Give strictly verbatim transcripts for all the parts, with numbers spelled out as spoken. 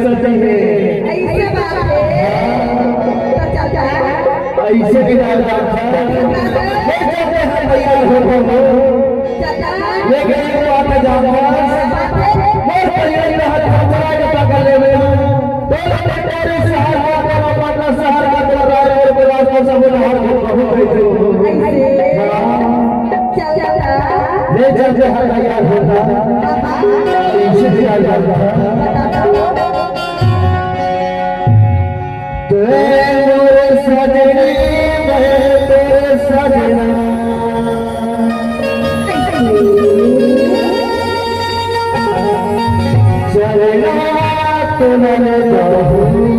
सजनी हे। ऐसे बात हे। त चाचा। ऐसे के जान जान। ले चलते हैं भैया हो हो। चाचा। ये गरीब बात है जान जान। मोर परिवार का हाथ पकड़ के पकड़ ले मेरा। तोला बेटा रे शहर का, तोला पटना शहर का, तोला रायपुर, बिलासपुर, सब लोग हाथ बहुत बहुत। ले चल के हर तैयार होता। इसे दिया जाता। तेरे मोरे सजनी, मैं तेरे सजना। चलना तो मन जाऊं।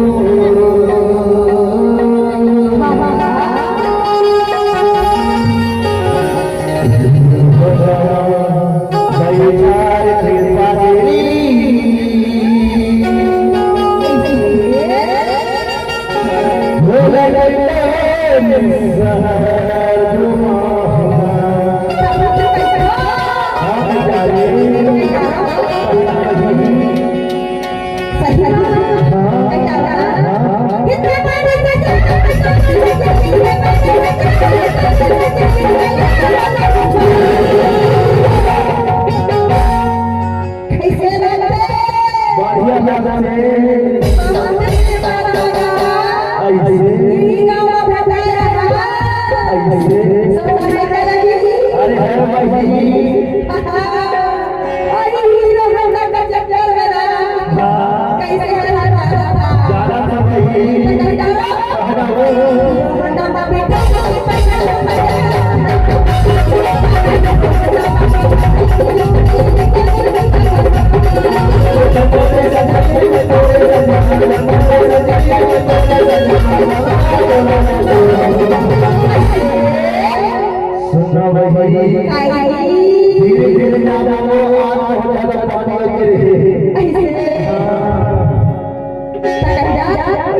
भाई यार कृपा तेरी। कैसे लगते? बढ़िया लगते। ऐसे। ऐसे। अरे है भाई। अरे हीरो होंडा का चक्कर में ना। हाँ। कैसे लगा? ज्यादा समय। सुनो भाई, धीरे धीरे ना बोलो, आज बहुत ज्यादा पानी लग रही है।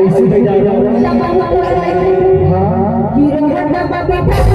ऐसे नहीं जा रहा। हाँ। हीरो होंडा में बैठा